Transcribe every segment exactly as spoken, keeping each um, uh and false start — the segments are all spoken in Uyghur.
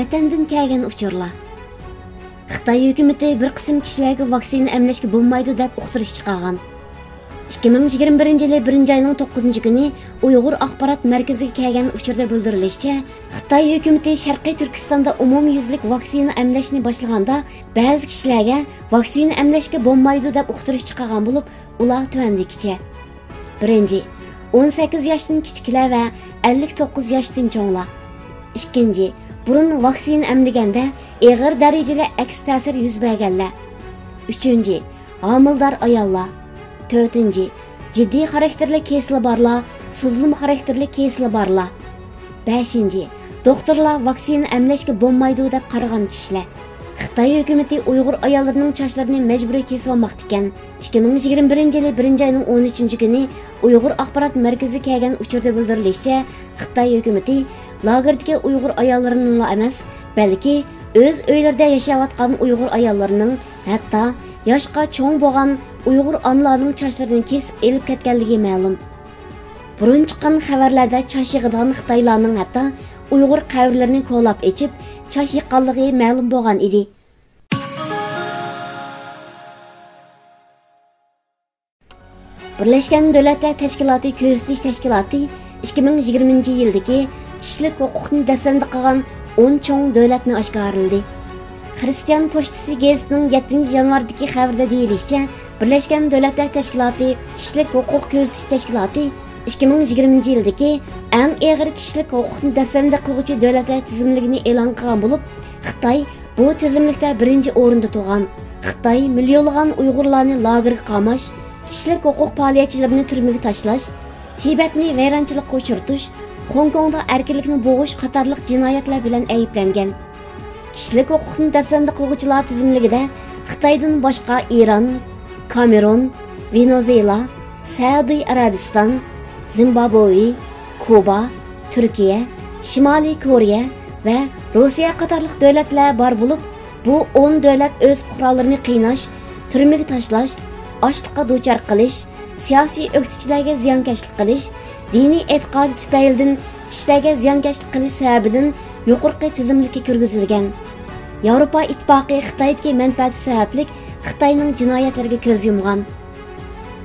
ۋەتەندىن كەلگەن ئۇچۇرلار. خىتاي ھۆكۈمىتى بىر قىسىم كىشىلەرگە ۋاكسىنا ئەملەشكە بولمايدۇ دەپ ئۇقتۇرۇش چىقارغان. ئىككى مىڭ يىگىرمە بىرىنچى يىلى بىرىنچى ئاينىڭ توققۇزىنچى كۈنى ئۇيغۇر ئاخبارات مەركىزىگە كەلگەن ئۇچۇردا بىلدۈرۈلۈشىچە، خىتاي ھۆكۈمىتى شەرقىي تۈركىستاندا ئومۇميۈزلۈك ۋاكسىنا ئەملەشنى باشلىغاندا، بەزى كىشىلەرگە ۋاكسىنا ئەملەشكە بولمايدۇ دەپ ئۇقتۇرۇش چىقارغان بولۇپ، ئۇلار تۆۋەندىكىچە. بىرىنچى، ئون سەككىز ياشتىن كىچىكلەر ۋە ئەللىك توققۇز ياشتىن چوڭلار. ئىككىنچى، بۇرۇن ۋاكسىنا ئەملىگەندە ئېغىر دەرىجىدە ئەكس تەسىر يۈز بەرگەنلەر. ئۈچىنچى، ھامىلىدار ئاياللار. تۆتىنچى، جىددىي خاراكتېرلىك كېسىلى بارلار، سوزۇلما خاراكتېرلىك كېسىلى بارلار. بەشىنچى، دوختۇرلار ۋاكسىنا ئەملەشكە بولمايدۇ دەپ قارىغان كىشىلەر. خىتاي ھۆكۈمىتى ئۇيغۇر ئاياللىرىنىڭ چاچلىرىنى مەجبۇرىي كېسىۋالماقتىكەن. ئىككى مىڭ يىگىرمە بىرىنچى يىلى بىرىنچى ئاينىڭ ئون ئۈچىنچى كۈنى ئۇيغۇر ئاخبارات مەركىزىگە كەلگەن ئۇچۇردا بىلدۈرۈلۈشىچە، خىتاي ھۆكۈمىتى لاگېردىكى ئۇيغۇر ئاياللىرىنىڭلا ئەمەس، بەلكى ئۆز ئۆيلىرىدە ياشاۋاتقان ئۇيغۇر ئاياللىرىنىڭ، ھەتتا ياشقا چوڭ بولغان ئۇيغۇر ئانىلارنىڭ چاچلىرىنى كېسىپ ئېلىپ كەتكەنلىكى مەلۇم. بۇرۇن چىققان خەۋەرلەردە چاچ يىغىدىغان خىتايلارنىڭ ھەتتا ئۇيغۇر قەبرىلىرىنى كولاپ ئېچىپ، چاچ يىغقانلىقى مەلۇم بولغان ئىدى. بىرلەشكەن دۆلەتلەر تەشكىلاتى كۆزىتىش تەشكىلاتى ئىككى مىڭ يىگىرمىنچى يىلدىكى كىشىلىك ھوقۇقنى دەپسەندە قىلغان ئون چوڭ دۆلەتنى ئاشكارىلىدى. خرىستىيان پوچتىسى گېزىتىنىڭ يەتتىنچى يانۋاردىكى خەۋىرىدە دېيىلىشىچە، بىرلەشكەن دۆلەتلەر تەشكىلاتى كىشىلىك ھوقۇق كۆزىتىش تەشكىلاتى ئىككى مىڭ يىگىرمىنچى يىلدىكى ئەڭ ئېغىر كىشىلىك ھوقۇقنى دەپسەندە قىلغۇچى دۆلەتلەر تىزىملىكىنى ئېلان قىلغان بولۇپ، خىتاي بۇ تىزىملىكتە بىرىنچى ئورۇندا تۇرغان. خىتاي مىليونلىغان ئۇيغۇرلارنى لاگېرغا قاماش، كىشىلىك ھوقۇق پائالىيەتچىلىرىنى تۈرمىگە تاشلاش، تىبەتنى ۋەيرانچىلىققا ئۇچرىتىش، خوڭكوڭدا ئەركىنلىكنى بوغۇش قاتارلىق جىنايەتلەر بىلەن ئەيىبلەنگەن. كىشىلىك ھوقۇقنى دەپسەندە قىلغۇچىلار تىزىملىكىدە خىتايدىن باشقا ئىران، كامېرون، ۋېنېزۇېلا، سەئۇدى ئەرەبىستان، زىمبابۋې، كۇبا، تۈركىيە، شىمالىي كورېيە ۋە روسىيە قاتارلىق دۆلەتلەر بار بولۇپ، بۇ ئون دۆلەت ئۆز پۇقرالىرىنى قىيناش، تۈرمىگە تاشلاش، ئاچلىققا دۇچار قىلىش، سىياسىي ئۆكتىچىلەرگە زىيانكەشلىك قىلىش، دىنىي ئېتىقادى تۈپەيلىدىن كىشىلەرگە زىيانكەشلىك قىلىش سەۋەبىدىن يۇقىرىقى تىزىملىككە كىرگۈزۈلگەن. ياۋروپا ئىتتىپاقى خىتايدىكى مەنپەئەتى سەۋەبلىك خىتاينىڭ جىنايەتلىرىگە كۆز يۇمغان.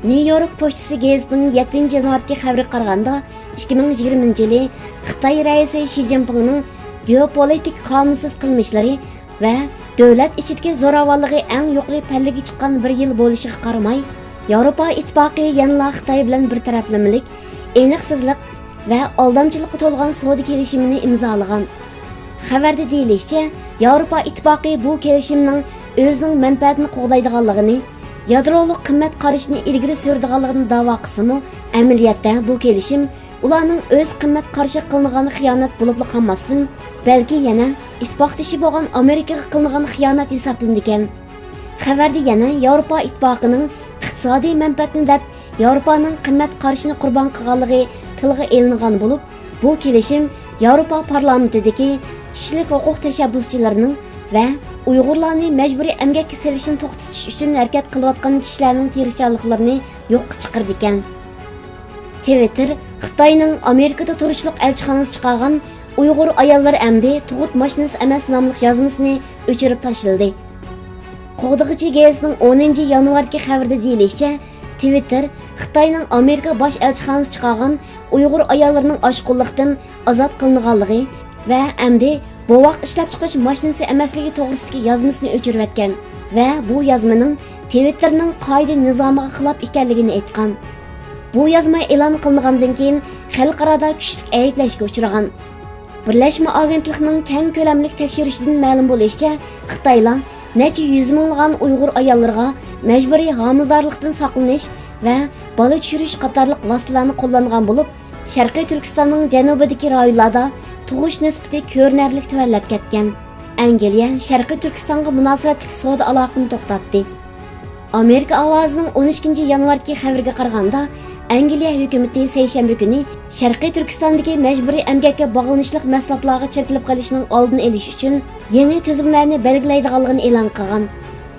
نيۇ يورك پوچتىسى گېزىتىنىڭ يەتتىنچى يانۋاردىكى خەۋىرىگە قارىغاندا، ئىككى مىڭ يىگىرمىنچى يىلى خىتاي رەئىسى شى جىنپىڭنىڭ گېئوپولىتىك قانۇنسىز قىلمىشلىرى ۋە دۆلەت ئىچىدىكى زوراۋانلىقى ئەڭ يۇقىرى پەللىگە چىققان بىر يىل بولۇشىغا قارىماي، ياۋروپا ئىتتىپاقى يەنىلا خىتاي بىلەن بىر تەرەپلىمىلىك، ئېنىقسىزلىق ۋە ئالدامچىلىققا تولغان سودا كېلىشىمىنى ئىمزالىغان. خەۋەردە دېيىلىشىچە، ياۋروپا ئىتتىپاقى بۇ كېلىشىمنىڭ ئۆزىنىڭ مەنپەئەتىنى قوغدايدىغانلىقىنى، يادرولۇق قىممەت قارىشىنى ئىلگىرى سۈرىدىغانلىقىنى داۋا قىلسىمۇ، ئەمەلىيەتتە بۇ كېلىشىم ئۇلارنىڭ ئۆز قىممەت قارىشىغا قىلىنغان خىيانەت بولۇپلا قالماستىن، بەلكى يەنە ئىتتىپاقدىشى بولغان ئامېرىكىغا قىلىنغان خىيانەت ھېسابلىنىدىكەن. خەۋەردە يەنە ياۋروپا ئىتتىپاقىنىڭ ئىقتىسادىي مەنپەئەتىنى دەپ، ياۋروپانىڭ قىممەت قارىشىنى قۇربان قىلغانلىقى تىلغا ئېلىنغان بولۇپ، بۇ كېلىشىم ياۋروپا پارلامېنتىدىكى كىشىلىك ھوقۇق تەشەببۇسچىلىرىنىڭ ۋە ئۇيغۇرلارنى مەجبۇرىي ئەمگەككە سېلىشنى توختىتىش ئۈچۈن ھەرىكەت قىلىۋاتقان كىشىلەرنىڭ تىرىشچانلىقلىرىنى يوققا چىقىرىدىكەن. تىۋىتتېر خىتاينىڭ ئامېرىكىدا تۇرۇشلۇق ئەلچىخانىسى چىقارغان ئۇيغۇر ئاياللىرى ئەمدى تۇغۇت ماشىنىسى ئەمەس ناملىق يازمىسىنى ئۆچۈرۈپ تاشلىدى. قوغدىغۇچى گېزىتىنىڭ ئونىنچى يانۋاردىكى خەۋىرىدە دېيىلىشىچە، تىۋىتتېر خىتاينىڭ ئامېرىكا باش ئەلچىخانىسى چىقارغان ئۇيغۇر ئاياللىرىنىڭ ئاشقۇنلۇقتىن ئازاد قىلىنغانلىقى ۋە ئەمدى بوۋاق ئىشلەپچىقىرىش ماشىنىسى ئەمەسلىكى توغرىسىدىكى يازمىسىنى ئۆچۈرۈۋەتكەن ۋە بۇ يازمىنىڭ تىۋىتتېرنىڭ قائىدە نىزامىغا خىلاپ ئىكەنلىكىنى ئېيتقان. بۇ يازما ئېلان قىلىنغاندىن كېيىن خەلقئارادا كۈچلۈك ئەيىبلەشكە ئۇچرىغان. بىرلەشمە ئاگېنتلىقنىڭ كەڭ كۆلەملىك تەكشۈرۈشىدىن مەلۇم بولۇشىچە، خىتايلار نەچچە يۈز مىڭلىغان ئۇيغۇر ئاياللىرىغا مەجبۇرىي ھامىلىدارلىقتىن ساقلىنىش ۋە بالا چۈشۈرۈش قاتارلىق ۋاسىتىلەرنى قوللانغان بولۇپ، شەرقىي تۈركىستاننىڭ جەنۇبىدىكى رايونلاردا تۇغۇش نىسبىتى كۆرۈنەرلىك تۆۋەنلەپ كەتكەن. ئەنگلىيە شەرقىي تۈركىستانغا مۇناسىۋەتلىك سودا ئالاقىنى توختاتتى. ئامېرىكا ئاۋازىنىڭ ئون ئىككىنچى يانۋاردىكى خەۋىرىگە قارىغاندا، ئەنگلىيە ھۆكۈمىتى سەيشەنبە كۈنى شەرقىي تۈركىستاندىكى مەجبۇرىي ئەمگەككە باغلىنىشلىق مەھسۇلاتلارغا چەكلىمە قىلىشنىڭ ئالدىنى ئېلىش ئۈچۈن يېڭى تۈزۈملەرنى بەلگىلەيدىغانلىقىنى ئېلان قىلغان.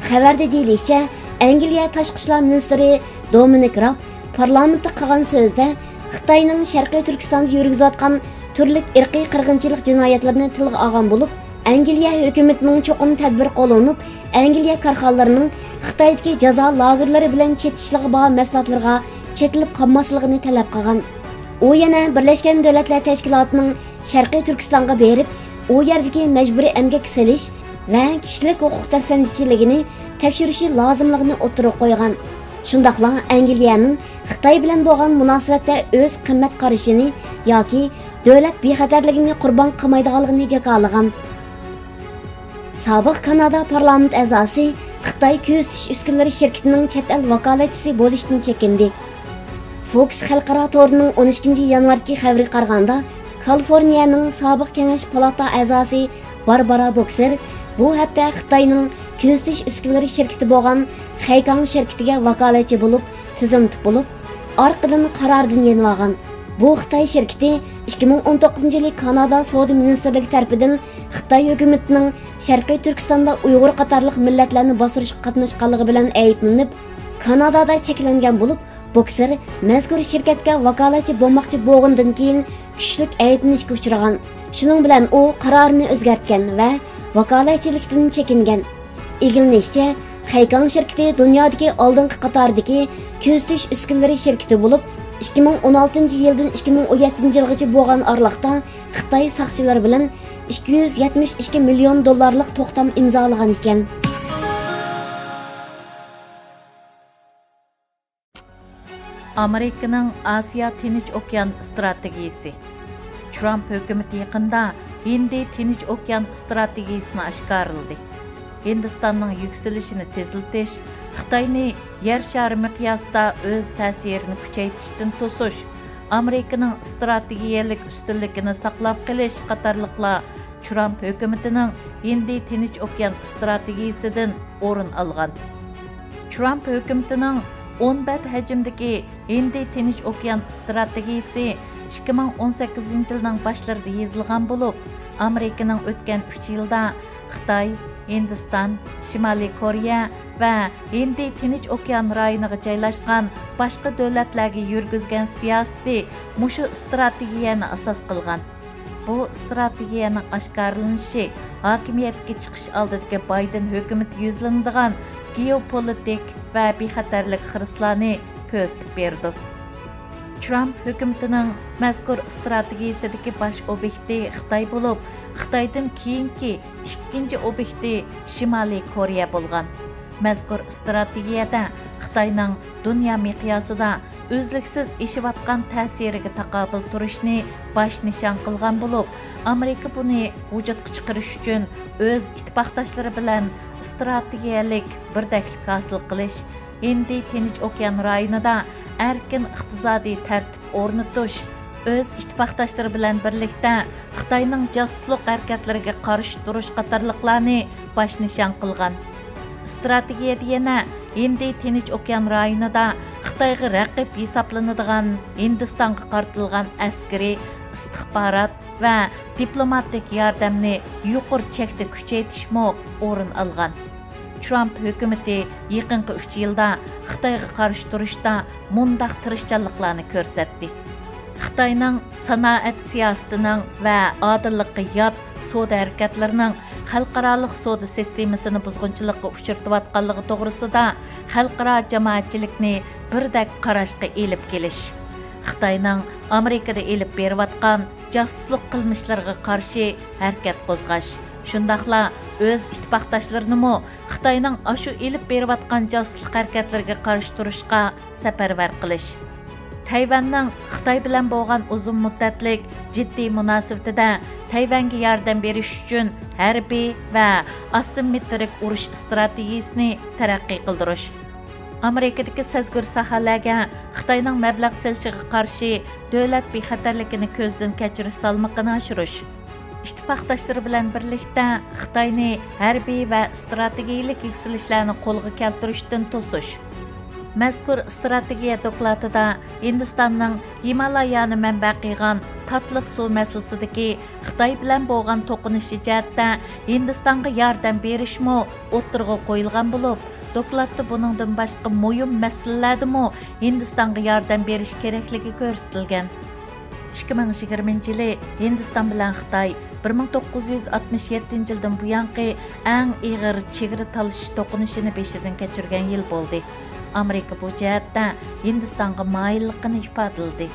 خەۋەردە دېيىلىشىچە، ئەنگلىيە تاشقى ئىشلار مىنىستىرى دومىنىك راب پارلامېنتتا قىلغان سۆزىدە، خىتاينىڭ شەرقىي تۈركىستاندا يۈرگۈزۈۋاتقان تۈرلۈك ئىرقىي قىرغىنچىلىق جىنايەتلىرىنى تىلغا ئالغان بولۇپ، ئەنگلىيە ھۆكۈمىتىنىڭ چوقۇم تەدبىر قوللىنىپ، ئەنگلىيە كارخانىلىرىنىڭ خىتايدىكى جازا لاگېرلىرى بىلەن چېتىشلىقى بار مەھسۇلاتلىرىغا چېتىلىپ قالماسلىقىنى تەلەپ قىلغان. ئۇ يەنە بىرلەشكەن دۆلەتلەر تەشكىلاتىنىڭ شەرقىي تۈركىستانغا بېرىپ، ئۇ يەردىكى مەجبۇرىي ئەمگەك سېلىش ۋە كىشىلىك ھوقۇق دەپسەندىچىلىكىنى تەكشۈرۈشى لازىملىقىنى ئوتتۇرىغا قويغان. شۇنداقلا ئەنگلىيەنىڭ خىتاي بىلەن بولغان مۇناسىۋەتتە ئۆز قىممەت قارىشىنى ياكى دۆلەت بىخەتەرلىكىنى قۇربان قىلمايدىغانلىقىنى جاكارلىغان. سابىق كانادا پارلامېنت ئەزاسى خىتاي كۆزىتىش ئۈسكۈنىلىرى شىركىتىنىڭ چەت ئەل ۋاكالەتچىسى بولۇشتىن چېكىندى. فوكس خەلقئارا تورىنىڭ ئون ئىككىنچى يانۋاردىكى خەۋىرىگە قارىغاندا، كالىفورنىيەنىڭ سابىق كېڭەش پالاتا ئەزاسى باربارا بوكسېر بۇ ھەپتە خىتاينىڭ كۆزىتىش ئۈسكۈنىلىرى شىركىتى بولغان خەيكاڭ شىركىتىگە ۋاكالەتچى بولۇپ تىزىملىتىپ بولۇپ، ئارقىدىن قارارىدىن يېنىۋالغان. بۇ خىتاي شىركىتى ئىككى مىڭ ئون توققۇزىنچى يىلى كانادا سودا مىنىستىرلىكى تەرىپىدىن خىتاي ھۆكۈمىتىنىڭ شەرقىي تۈركىستاندا ئۇيغۇر قاتارلىق مىللەتلەرنى باستۇرۇشقا قاتناشقانلىقى بىلەن ئەيىبلىنىپ، كانادادا چەكلەنگەن بولۇپ، بوكسېر مەزكۇر شىركەتكە ۋاكالەتچى بولماقچى بولغىنىدىن كېيىن كۈچلۈك ئەيىبلىنىشكە ئۇچرىغان. شۇنىڭ بىلەن ئۇ قارارىنى ئۆزگەرتكەن ۋە ۋاكالەتچىلىكتىن چېكىنگەن. ئىگىلىنىشىچە، خەيكاڭ شىركىتى دۇنيادىكى ئالدىنقى قاتاردىكى كۆزىتىش ئۈسكۈنىلىرى شىركىتى بولۇپ، ئىككى مىڭ ئون ئالتىنچى يىلدىن ئىككى مىڭ ئون يەتتىنچى يىلغىچە بولغان ئارىلىقتا خىتاي ساقچىلىرى بىلەن ئىككى يۈز يەتمىش ئىككى مىليون دوللارلىق توختام ئىمزالىغان ئىكەن. ئامېرىكىنىڭ ئاسىيا تىنچ ئوكيان ئىستراتېگىيىسى. ترامپ ھۆكۈمىتى يېقىندا ھىندى تىنچ ئوكيان ئىستراتېگىيىسىنى ئاشكارىلىدى. ھىندىستاننىڭ يۈكسىلىشىنى تېزلىتىش، خىتاينى يەر شارى مىقياسىدا ئۆز تەسىرىنى كۈچەيتىشتىن توسۇش، ئامېرىكىنىڭ ئىستراتېگىيەلىك ئۈستۈنلۈكىنى ساقلاپ قېلىش قاتارلىقلار ترامپ ھۆكۈمىتىنىڭ ھىندى تىنچ ئوكيان ئىستراتېگىيىسىدىن ئورۇن ئالغان. ترامپ ھۆكۈمىتىنىڭ ئون بەت ھەجىمدىكى ھىندى تىنچ ئوكيان ئىستراتېگىيىسى ئىككى مىڭ ئون سەككىزىنچى يىلنىڭ باشلىرىدا يېزىلغان بولۇپ، ئامېرىكىنىڭ ئۆتكەن ئۈچ يىلدا خىتاي، ھىندىستان، شىمالىي كورېيە ۋە ھىندى تىنچ ئوكيان رايونىغا جايلاشقان باشقا دۆلەتلەرگە يۈرگۈزگەن سىياسىتى مۇشۇ ئىستراتېگىيەنى ئاساس قىلغان. بۇ ئىستراتېگىيەنىڭ ئاشكارىلىنىشى ھاكىمىيەتكە چىقىش ئالدىدىكى بايدېن ھۆكۈمىتى يۈزلىنىدىغان گېئوپولىتىك ۋە بىخەتەرلىك خىرىسلارنى كۆرسىتىپ بېرىدۇ. ترامپ ھۆكۈمىتىنىڭ مەزكۇر ئىستراتېگىيىسىدىكى باش ئوبيېكتى خىتاي بولۇپ، خىتايدىن كېيىنكى ئىككىنچى ئوبيېكتى شىمالىي كورېيە بولغان. مەزكۇر ئىستراتېگىيەدە خىتاينىڭ دۇنيا مىقياسىدا ئۈزلۈكسىز ئېشىۋاتقان تەسىرىگە تاقابىل تۇرۇشنى باش نىشان قىلغان بولۇپ، ئامېرىكا بۇنى ۋۇجۇدقا چىقىرىش ئۈچۈن ئۆز ئىتتىپاقداشلىرى بىلەن ئىستراتېگىيەلىك بىردەكلىك ھاسىل قىلىش، ھىندى تىنچ ئوكيان رايونىدا ئەركىن ئىقتىسادىي تەرتىپ ئورنىتىش، ئۆز ئىتتىپاقداشلىرى بىلەن بىرلىكتە خىتاينىڭ جاسۇسلۇق ھەرىكەتلىرىگە قارشى تۇرۇش قاتارلىقلارنى باش نىشان قىلغان. ئىستراتېگىيەدە يەنە ھىندى تىنچ ئوكيان رايونىدا خىتايغا رەقىب ھېسابلىنىدىغان ھىندىستانغا قارىتىلغان ئەسكىرىي، ئىستىخبارات ۋە دىپلوماتىك ياردەمنى يۇقىرى چەكتە كۈچەيتىشمۇ ئورۇن ئالغان. ترامپ ھۆكۈمىتى يېقىنقى ئۈچ يىلدا خىتايغا قارشى تۇرۇشتا مۇنداق تىرىشچانلىقلارنى كۆرسەتتى. خىتاينىڭ سانائەت سىياسىتىنىڭ ۋە ئادىللىققا يات سودا ھەرىكەتلىرىنىڭ خەلقئارالىق سودا سىستېمىسىنى بۇزغۇنچىلىققا ئۇچرىتىۋاتقانلىقى توغرىسىدا خەلقئارا جامائەتچىلىكنى بىردەك قاراشقا ئېلىپ كېلىش، خىتاينىڭ ئامېرىكىدا ئېلىپ بېرىۋاتقان جاسۇسلۇق قىلمىشلىرىغا قارشى ھەرىكەت قوزغاش، شۇنداقلا ئۆز ئىتتىپاقداشلىرىنىمۇ خىتاينىڭ ئاشۇ ئېلىپ بېرىۋاتقان جاسۇسلۇق ھەرىكەتلىرىگە قارشى تۇرۇشقا سەپەرۋەر قىلىش. تەيۋەننىڭ خىتاي بىلەن بولغان ئۇزۇن مۇددەتلىك جىددىي مۇناسىۋىتىدە تەيۋەنگە ياردەم بېرىش ئۈچۈن ھەربىي ۋە ئاسسىمېترىك ئۇرۇش ئىستراتېگىيىسىنى تەرەققىي قىلدۇرۇش. ئامېرىكىدىكى سەزگۈر ساھەلەرگە خىتاينىڭ مەبلەغ سېلىشىغا قارشى دۆلەت بىخەتەرلىكىنى كۆزدىن كەچۈرۈش سالمىقىنى ئاشۇرۇش. ئىتتىپاقداشلىرى بىلەن بىرلىكتە خىتاينى ھەربىي ۋە ئىستراتېگىيىلىك يۈكسىلىشلەرنى قولغا كەلتۈرۈشتىن توسۇش. مەزكۇر ئىستراتېگىيە دوكلاتىدا ھىندىستاننىڭ ھىمالايانى مەنبە قىلغان تاتلىق سۇ مەسىلىسىدىكى خىتاي بىلەن بولغان توقۇنۇشى جەھەتتە ھىندىستانغا ياردەم بېرىشمۇ ئوتتۇرىغا قويۇلغان بولۇپ، دوكلاتتا بۇنىڭدىن باشقا مۇھىم مەسىلىلەردىمۇ ھىندىستانغا ياردەم بېرىش كېرەكلىكى كۆرسىتىلگەن. ئىككى مىڭ يىگىرمىنچى يىلى ھىندىستان بىلەن خىتاي بىر مىڭ توققۇز يۈز ئاتمىش يەتتىنچى يىلدىن بۇيانقى ئەڭ ئېغىر چېگرا تالىشىش توقۇنۇشىنى بېشىدىن كەچۈرگەن يىل بولدى. ئامېرىكا بۇ جەھەتتە ھىندىستانغا مايىللىقىنى ئىپادىلىدى.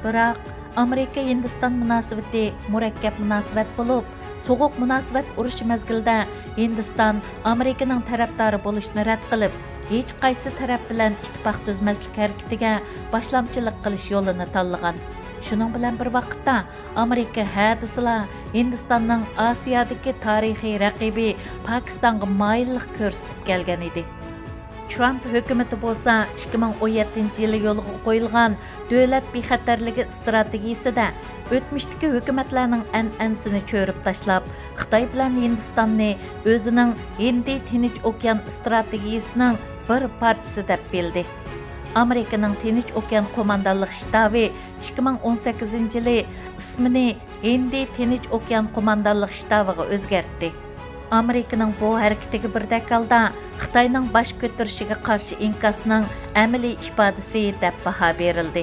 بىراق، ئامېرىكا ھىندىستان مۇناسىۋىتى مۇرەككەپ مۇناسىۋەت بولۇپ، سوغۇق مۇناسىۋەت ئۇرۇشى مەزگىلىدە ھىندىستان ئامېرىكىنىڭ تەرەپدارى بولۇشنى رەت قىلىپ، ھېچقايسى تەرەپ بىلەن ئىتتىپاق تۈزمەسلىك ھەرىكىتىگە باشلامچىلىق قىلىش يولىنى تاللىغان. شۇنىڭ بىلەن بىر ۋاقىتتا، ئامېرىكا ھە دېسىلا، ھىندىستاننىڭ ئاسىيادىكى تارىخىي رەقىبى پاكىستانغا مايىللىق كۆرسىتىپ كەلگەن ئىدى. ترامپ ھۆكۈمىتى بولسا ئىككى مىڭ ئون يەتتىنچى يىلى يولغا قويۇلغان دۆلەت بىخەتەرلىكى ئىستراتېگىيىسىدە ئۆتمۈشتىكى ھۆكۈمەتلەرنىڭ ئەنئەنىسىنى چۆرۈپ تاشلاپ، خىتاي بىلەن ھىندىستاننى ئۆزىنىڭ ھىندى تىنچ ئوكيان ئىستراتېگىيىسىنىڭ بىر پارچىسى دەپ بىلدى. ئامېرىكىنىڭ تىنچ ئوكيان قوماندانلىق شتابى ئىككى مىڭ ئون سەككىزىنچى يىلى ئىسمىنى ھىندى تىنچ ئوكيان قوماندانلىق شتابىغا ئۆزگەرتتى. ئامېرىكىنىڭ بۇ ھەرىكىتىگە بىردەك ھالدا خىتاينىڭ باش كۆتۈرۈشىگە قارشى ئىنكاسنىڭ ئەمەلىي ئىپادىسى دەپ باھا بېرىلدى.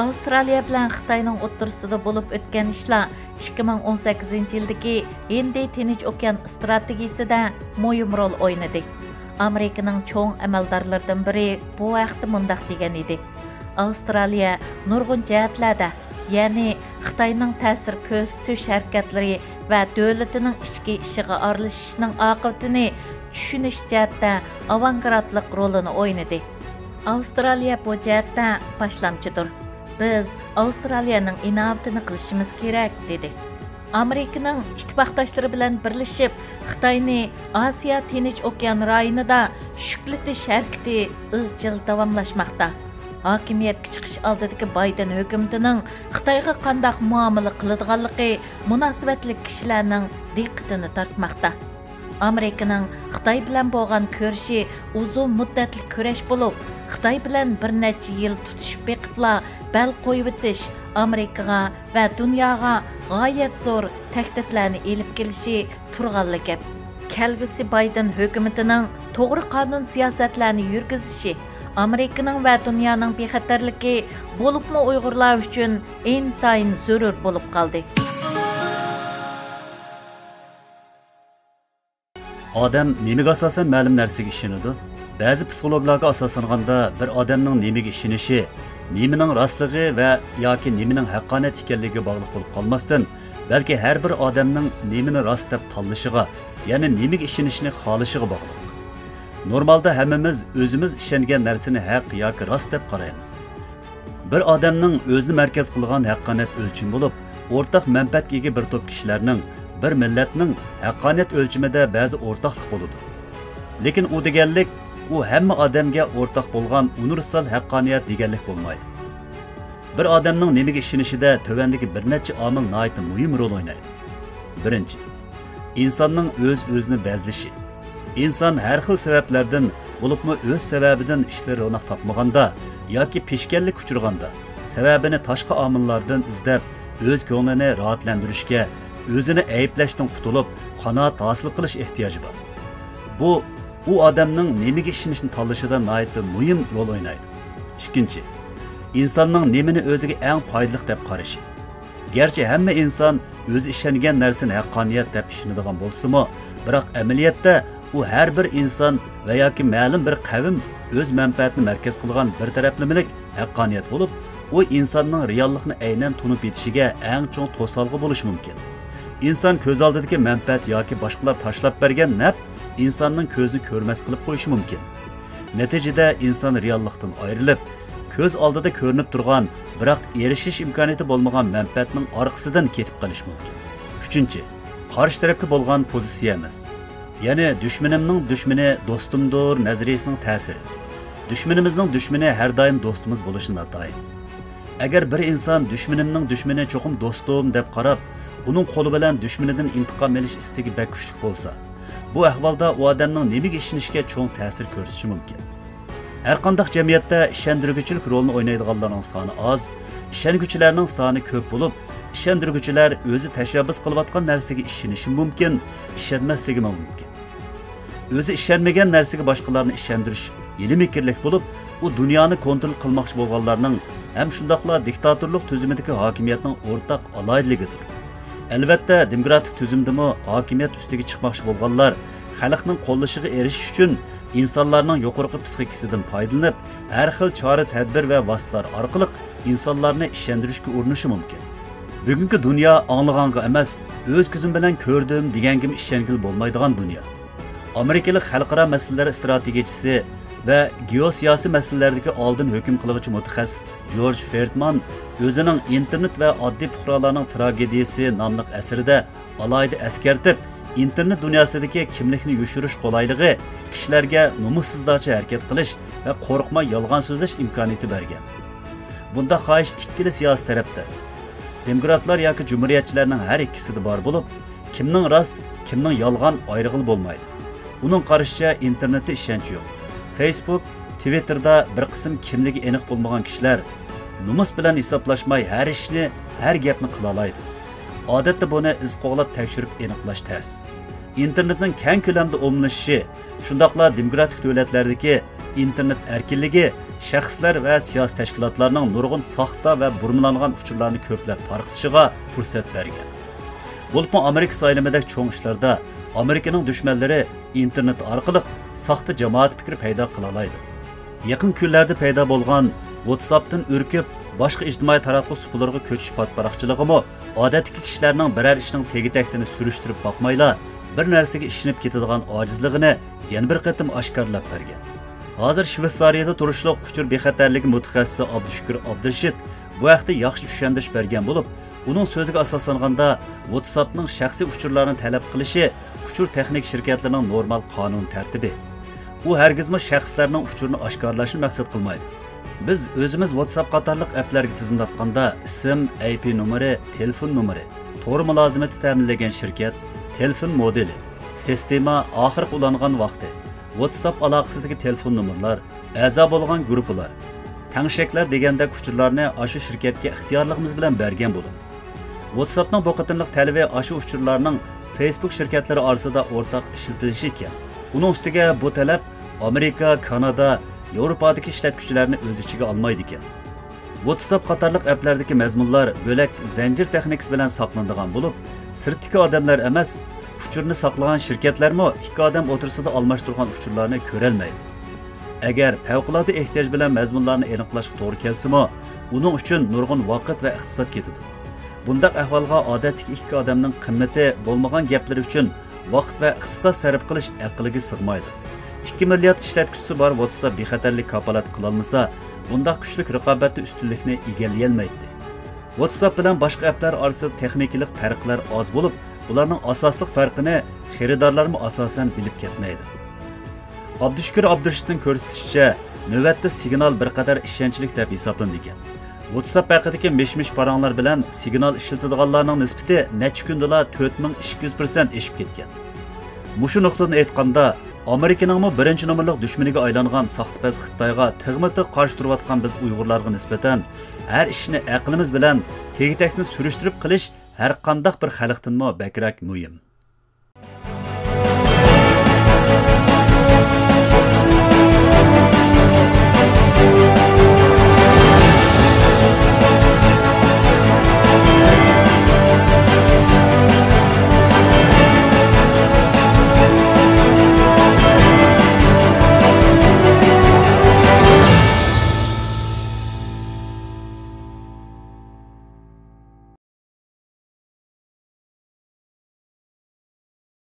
ئاۋسترالىيە بىلەن خىتاينىڭ ئوتتۇرىسىدا بولۇپ ئۆتكەن ئىشلار ئىككى مىڭ ئون سەككىزىنچى يىلدىكى ھىندى تىنچ ئوكيان ئىستراتېگىيىسىدە مۇھىم رول ئوينىدى. ئامېرىكىنىڭ چوڭ ئەمەلدارلىرىدىن بىرى بۇ ھەقتە مۇنداق دېگەن ئىدى: ئاۋسترالىيە نۇرغۇن جەھەتلەردە، يەنى خىتاينىڭ تەسىر كۆرسىتىش ھەرىكەتلىرى ۋە دۆلىتىنىڭ ئىچكى ئىشىغا ئارىلىشىشنىڭ ئاقىۋىتىنى چۈشىنىش جەھەتتە ئاۋانگارتلىق رولىنى ئوينىدى. ئاۋسترالىيە بۇ جەھەتتە باشلامچىدۇر. بىز ئاۋسترالىيەنىڭ ئىناۋىتىنى قىلىشىمىز كېرەك، دېدى. ئامېرىكىنىڭ ئىتتىپاقداشلىرى بىلەن بىرلىشىپ، خىتاينى ئاسىيا تىنچ ئوكيان رايونىدا شۈكلىتىش ھەرىكىتى ئىزچىل داۋاملاشماقتا. ھاكىمىيەتكە چىقىش ئالدىدىكى بايدېن ھۆكۈمىتىنىڭ خىتايغا قانداق مۇئامىلە قىلىدىغانلىقى مۇناسىۋەتلىك كىشىلەرنىڭ دىققىتىنى تارتماقتا. ئامېرىكىنىڭ خىتاي بىلەن بولغان كۈرىشى ئۇزۇن مۇددەتلىك كۈرەش بولۇپ، خىتاي بىلەن بىر نەچچە يىل تۇتۇشۇپ بېقىپلا بەل قويۇۋېتىش ئامېرىكىغا ۋە دۇنياغا غايەت زور تەھدىتلەرنى ئېلىپ كېلىشى تۇرغانلا گەپ. كەلگۈسى بايدېن ھۆكۈمىتىنىڭ توغرا قانۇن سىياسەتلەرنى يۈرگۈزۈشى ئامېرىكىنىڭ ۋە دۇنيانىڭ بىخەتەرلىكى، بولۇپمۇ ئۇيغۇرلار ئۈچۈن ئىنتايىن زۆرۈر بولۇپ قالدى. ئادەم نېمىگە ئاساسەن مەلۇم نەرسىگە ئىشىنىدۇ؟ بەزى پسىخولوگلارغا ئاساسلانغاندا، بىر ئادەمنىڭ نېمىگە ئىشىنىشى نېمىنىڭ راستلىقى ۋە ياكى نېمىنىڭ ھەققانىيەت ئىكەنلىكىگە باغلىق بولۇپ قالماستىن، بەلكى ھەر بىر ئادەمنىڭ نېمىنى راست دەپ تاللىشىغا، يەنى نېمىگە ئىشىنىشنى خالىشىغا باغلىق. نورمالدا ھەممىمىز ئۆزىمىز ئىشەنگەن نەرسىنى ھەق ياكى راست دەپ قارايمىز. بىر ئادەمنىڭ ئۆزىنى مەركەز قىلغان ھەققانىيەت ئۆلچىمى بولۇپ، ئورتاق مەنپەئەتكە ئىگە بىر توپ كىشىلەرنىڭ، بىر مىللەتنىڭ ھەققانىيەت ئۆلچىمىدە بەزى ئورتاقلىق بولىدۇ. لېكىن ئۇ دېگەنلىك، ئۇ ھەممە ئادەمگە ئورتاق بولغان ئۇنىۋېرسال ھەققانىيەت دېگەنلىك بولمايدۇ. بىر ئادەمنىڭ نېمىگە ئىشىنىشىدە تۆۋەندىكى بىر نەچچە ئامىل ناھايىتى مۇھىم رول ئوينايدۇ. بىرىنچى، ئىنساننىڭ ئۆز-ئۆزىنى بەزلىشى. ئىنسان ھەر خىل سەۋەبلەردىن، بولۇپمۇ ئۆز سەۋەبىدىن ئىشلىرى روناق تاپمىغاندا ياكى پېشكەللىككە ئۇچرىغاندا، سەۋەبىنى تاشقى ئامىللاردىن ئىزدەپ، ئۆز كۆڭلىنى راھەتلەندۈرۈشكە، ئۆزىنى ئەيىبلەشتىن قۇتۇلۇپ، قانائەت ھاسىل قىلىش ئېھتىياجى بار. بۇ، ئۇ ئادەمنىڭ نېمىگە ئىشىنىشنى تاللىشىدا ناھايىتى مۇھىم رول ئوينايدۇ. ئىككىنچى، ئىنساننىڭ نېمىنى ئۆزىگە ئەڭ پايدىلىق دەپ قارىشى. گەرچە ھەممە ئىنسان ئۆزى ئىشەنگەن نەرسىنى ھەققانىيەت دەپ ئىشىنىدىغان بولسىمۇ، بىراق ئەمەلىيەتتە ئۇ ھەر بىر ئىنسان ۋە ياكى مەلۇم بىر قەۋم ئۆز مەنپەئەتىنى مەركەز قىلغان بىر تەرەپلىمىلىك ھەققانىيەت بولۇپ، ئۇ ئىنساننىڭ رېئاللىقنى ئەينەن تونۇپ يېتىشىگە ئەڭ چوڭ توسالغۇ بولۇشى مۇمكىن. ئىنسان كۆز ئالدىدىكى مەنپەئەت ياكى باشقىلار تاشلاپ بەرگەن نەپ ئىنساننىڭ كۆزىنى كۆرمەس قىلىپ قويۇشى مۇمكىن. نەتىجىدە ئىنسان رېئاللىقتىن ئايرىلىپ، كۆز ئالدىدا كۆرۈنۈپ تۇرغان، بىراق ئېرىشىش ئىمكانىيىتى بولمىغان مەنپەئەتنىڭ ئارقىسىدىن كېتىپ قېلىشى مۇمكىن. ئۈچىنچى، قارشى تەرەپكە بولغان پوزىتسىيەمىز. يەنى دۈشمىنىمنىڭ دۈشمىنى دوستۇمدۇر نەزەرىيىسىنىڭ تەسىرى. دۈشمىنىمىزنىڭ دۈشمىنى ھەر دائىم دوستىمىز بولۇشى ناتايىن. ئەگەر بىر ئىنسان دۈشمىنىمنىڭ دۈشمىنى چوقۇم دوستۇم دەپ قاراپ، ئۇنىڭ قولى بىلەن دۈشمىنىدىن ئىنتىقام ئېلىش ئىستىكى بەك كۈچلۈك بولسا، بۇ ئەھۋالدا ئۇ ئادەمنىڭ نېمىگە ئىشىنىشكە چوڭ تەسىر كۆرسىتىشى مۇمكىن. ھەرقانداق جەمئىيەتتە ئىشەندۈرگۈچىلىك رولىنى ئوينايدىغانلارنىڭ سانى ئاز، ئىشەنگۈچىلەرنىڭ سانى كۆپ بولۇپ، ئىشەندۈرگۈچىلەر ئۆزى تەشەببۇس قىلىۋاتقان نەرسىگە ئىشىنىشى مۇمكىن، ئىشەنمەسلىكىمۇ مۇمكىن. ئۆزى ئىشەنمىگەن نەرسىگە باشقىلارنى ئىشەندۈرۈش ھىيلە-مىكىرلىك بولۇپ، ئۇ دۇنيانى كونترول قىلماقچى بولغانلارنىڭ ھەم شۇنداقلا دىكتاتورلۇق تۈزۈمىدىكى ھاكىمىيەتنىڭ ئورتاق ئالاھىدىلىكىدۇر. ئەلۋەتتە، دېموكراتىك تۈزۈمدىمۇ ھاكىمىيەت ئۈستىگە چىقماقچى بولغانلار خەلقنىڭ قوللىشىغا ئېرىشىش ئۈچۈن ئىنسانلارنىڭ يۇقىرىقى پىسخىكىسىدىن پايدىلىنىپ، ھەر خىل چارە-تەدبىر ۋە ۋاسىتىلەر ئارقىلىق ئىنسانلارنى ئىشەندۈرۈشكە ئۇرۇنۇشى مۇمكىن. بۈگۈنكى دۇنيا ئاڭلىغانغا ئەمەس، ئۆز كۆزۈم بىلەن كۆردۈم دېگەنگىمۇ ئىشەنگىلى بولمايدىغان دۇنيا. ئامېرىكىلىق خەلقئارا مەسىلىلەر ئىستراتېگىيەچىسى ۋە گېئوسىياسىي مەسىلىلەردىكى ئالدىن ھۆكۈم قىلغۇچى مۇتەخەسسىس جورج فېردمان ئۆزىنىڭ ئىنتېرنېت ۋە ئاددىي پۇقرالارنىڭ تراگېدىيىسى ناملىق ئەسىرىدە ئالاھىدە ئەسكەرتىپ، ئىنتېرنېت دۇنياسىدىكى كىملىكنى يوشۇرۇش قولايلىقى كىشىلەرگە نومۇسسىزلارچە ھەرىكەت قىلىش ۋە قورقماي يالغان سۆزلەش ئىمكانىيىتى بەرگەن. بۇنداق خاھىش ئىككىلا سىياسىي تەرەپتە، دېموكراتلار ياكى جۇمھۇرىيەتچىلەرنىڭ ھەر ئىككىسىدە بار بولۇپ، كىمنىڭ راست، كىمنىڭ يالغان ئايرىغىلى بولمايدۇ. ئۇنىڭ قارىشىچە، ئىنتېرنېتتا ئىشەنچ يوق. فېيسبۇك، تىۋىتتېردا بىر قىسىم كىملىكى ئېنىق بولمىغان كىشىلەر نومۇس بىلەن ھېسابلاشماي ھەر ئىشنى، ھەر گەپنى قىلالايدۇ. ئادەتتە بۇنى ئىز قوغلاپ تەكشۈرۈپ ئېنىقلاش تەس. ئىنتېرنېتنىڭ كەڭ كۆلەمدە ئومۇملىشىشى، شۇنداقلا دېموكراتىك دۆلەتلەردىكى ئىنتېرنېت ئەركىنلىكى شەخسلەر ۋە سىياسىي تەشكىلاتلارنىڭ نۇرغۇن ساختا ۋە بۇرمىلانغان ئۇچۇرلارنى كۆپلەپ تارقىتىشىغا پۇرسەت بەرگەن. بولۇپمۇ ئامېرىكا سايلىمىدەك چوڭ ئىشلاردا ئامېرىكىنىڭ دۈشمەنلىرى ئىنتېرنېت ئارقىلىق ساختا جامائەت پىكرى پەيدا قىلالايدۇ. يېقىنقى كۈنلەردە پەيدا بولغان ۋاتساپتىن ئۈركۈپ، باشقا ئىجتىمائىي تاراتقۇ سۇپىلىرىغا كۆچۈش پاتىپاراقچىلىقىمۇ ئادەتتىكى كىشىلەرنىڭ بىرەر ئىشنىڭ تېگى-تەكتىنى سۈرۈشتۈرۈپ باقمايلا، بىر نەرسىگە ئىشىنىپ كېتىدىغان ئاجىزلىقىنى يەنە بىر قېتىم ئاشكارىلاپ بەرگەن. ھازىر شۋېتسارىيەدە تۇرۇشلۇق ئۇچۇر بىخەتەرلىكى مۇتەخەسسىسى ئابدۇشۈكۈر ئابدۇرېشىت بۇ ھەقتە ياخشى چۈشەندۈرۈش بەرگەن بولۇپ، ئۇنىڭ سۆزىگە ئاساسلانغاندا، ۋاتساپنىڭ شەخسىي ئۇچۇرلارنى تەلەپ قىلىشى ئۇچۇر تېخنىكا شىركەتلىرىنىڭ نورمال قانۇن تەرتىپى. ئۇ ھەرگىزمۇ شەخسلەرنىڭ ئۇچۇرىنى ئاشكارىلاشنى مەقسەت قىلمايدۇ. بىز ئۆزىمىز ۋاتساپ قاتارلىق ئەپلەرگە تىزىملاتقاندا ئىسىم، ئاي پى نومۇرى، تېلېفون نومۇرى، تور مۇلازىمىتى تەمىنلىگەن شىركەت، تېلېفون مودېلى، سىستېما، ئاخىرقى ئۇلانغان ۋاقتى، ۋاتساپ ئالاقىسىدىكى تېلېفون نومۇرلار، ئەزا بولغان گۇرۇپپىلار، تەڭشەكلەر دېگەندەك ئۇچۇرلارنى ئاشۇ شىركەتكە ئىختىيارلىقىمىز بىلەن بەرگەن بولىمىز. ۋاتساپنىڭ بۇ قېتىملىق تەلىپى ئاشۇ ئۇچۇرلارنىڭ فېيسبۇك شىركەتلىرى ئارىسىدا ئورتاق ئىشلىتىلىشى ئىكەن. ئۇنىڭ ئۈستىگە بۇ تەلەپ ئامېرىكا، كانادا، ياۋروپادىكى ئىشلەتكۈچىلەرنى ئۆز ئىچىگە ئالمايدىكەن. ۋاتساپ قاتارلىق ئەپلەردىكى مەزمۇنلار بۆلەك زەنجىر تېخنىكىسى بىلەن ساقلىنىدىغان بولۇپ، سىرتتىكى ئادەملەر ئەمەس، ئۇچۇرنى ساقلىغان شىركەتلەرمۇ ئىككى ئادەم ئوتتۇرىسىدا ئالماشتۇرغان ئۇچۇرلارنى كۆرەلمەيدۇ. ئەگەر پەۋقۇلئاددە ئېھتىياج بىلەن مەزمۇنلارنى ئېنىقلاشقا توغرا كەلسىمۇ، ئۇنىڭ ئۈچۈن نۇرغۇن ۋاقىت ۋە ئىقتىساد كېتىدۇ. بۇنداق ئەھۋالغا ئادەتتىكى ئىككى ئادەمنىڭ قىممىتى بولمىغان گەپلىرى ئۈچۈن ۋاقىت ۋە ئىقتىساد سەرپ قىلىش ئەقىلگە سىغمايدۇ. ئىككى مىليارد ئىشلەتكۈچىسى بار ۋاتساپ بىخەتەرلىك كاپالەت قىلالمىسا، بۇنداق كۈچلۈك رىقابەتتە ئۈستۈنلۈكنى ئىگىلىيەلمەيتتى. ۋاتساپ بىلەن باشقا ئەپلەر ئارىسىدا تېخنىكىلىق پەرقلەر ئاز بولۇپ، بۇلارنىڭ ئاساسلىق پەرقىنى خېرىدارلارمۇ ئاساسەن بىلىپ كەتمەيدۇ. ئابدۇشۈكۈر ئابدۇرېشىتنىڭ كۆرسىتىشىچە، نۆۋەتتە سىگنال بىر قەدەر ئىشەنچلىك دەپ ھېسابلىنىدىكەن. ۋاتساپ ھەققىدىكى مىش-مىش پاراڭلار بىلەن سىگنال ئىشلىتىدىغانلارنىڭ نىسبىتى نەچچە كۈندىلا تۆت مىڭ ئىككى يۈز پىرسەنت ئېشىپ كەتكەن. مۇشۇ نۇقتىدىن ئېيتقاندا، ئامېرىكىنىڭمۇ بىرىنچى نومۇرلۇق دۈشمىنىگە ئايلانغان ساختىپەز خىتايغا تىغمۇ تىغ قارشى تۇرۇۋاتقان بىز ئۇيغۇرلارغا نىسبەتەن ھەر ئىشنى ئەقلىمىز بىلەن تېگى-تەكتىنى سۈرۈشتۈرۈپ قىلىش ھەرقانداق بىر خەلقتىنمۇ بەكرەك مۇھىم.